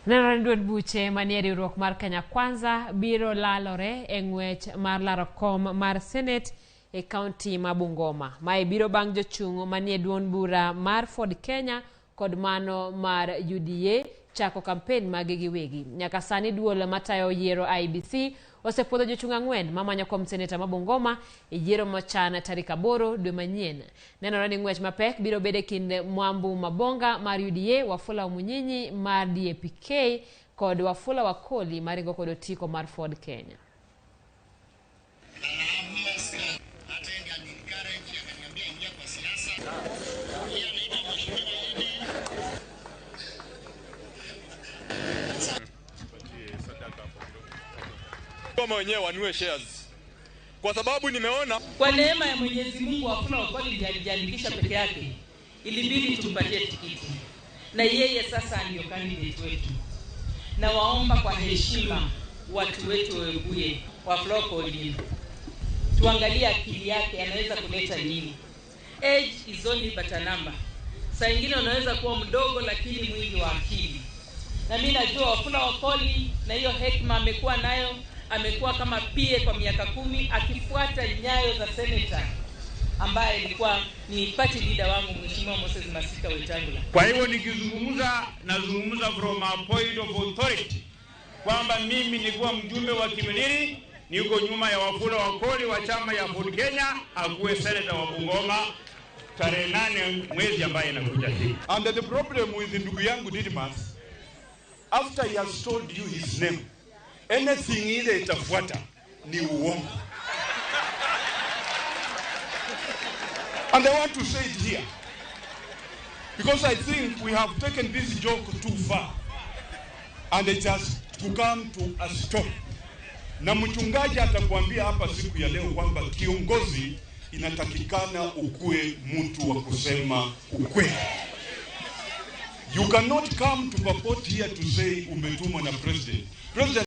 Nenore ni duond buche manie riwruok mar Kenya Kwanza biro lalore e ng'wech mar laro kom mar Senate e kaunti ma Bungoma. Mae biro bang' jochung' manie duond bura mar Ford Kenya kod mano mar UDA chako kampen maggi giwegi. Nyaka sani duol matayo yiero IEBC osepuodho jochung' 4 mamanyo kom seneta ma Bungoma e yiero mochan tarik 8 dwe manyien. Nenore ni ng'wech mapek biro bedo e kind Mwambu Mabonga mar UDA, Wafula Wamunyinyi mar DAP-K kod Wafula Wakoli maringo kod otiko mar Ford Kenya. Kama wenyewe wanunue shares. Kwa sababu nimeona kwa neema ya Mwenyezi Mungu Wafula Wakoli ndiye alijiandikisha peke yake, ilibidi tumpatie tikiti na yeye sasa ndio candidate wetu. Na waomba kwa heshima watu wetu Webuye, Wafula Wakoli, tuangalie akili yake anaweza kuleta nini. Age is only but a number. Saa nyingine unaweza kuwa mdogo lakini mwingi wa akili. Na mimi najua Wafula Wakoli na hiyo hekima amekuwa nayo, amekuwa kama PA kwa miaka 10 akifuata nyayo za senator ambaye alikuwa ni party leader wangu Mheshimiwa Moses Masika Wetangula. Kwa hivyo nikizungumza nazungumza from a point of authority kwamba mimi nilikuwa mjumbe wa Kimilili, niko nyuma ya Wafula Wakoli wa chama ya Ford Kenya akuwe senator wa Bungoma tarehe 8 mwezi ambaye inakuja hii. And the problem with ndugu yangu Didmus, after he has told you his name, anything ile itafuata ni uongo. And I want to say it here because I think we have taken this joke too far and it has to come to a stop. Na mchungaji atakwambia hapa siku ya leo kwamba kiongozi inatakikana ukue mtu wa kusema ukweli. You cannot come to purport here to say umetumwa na president. President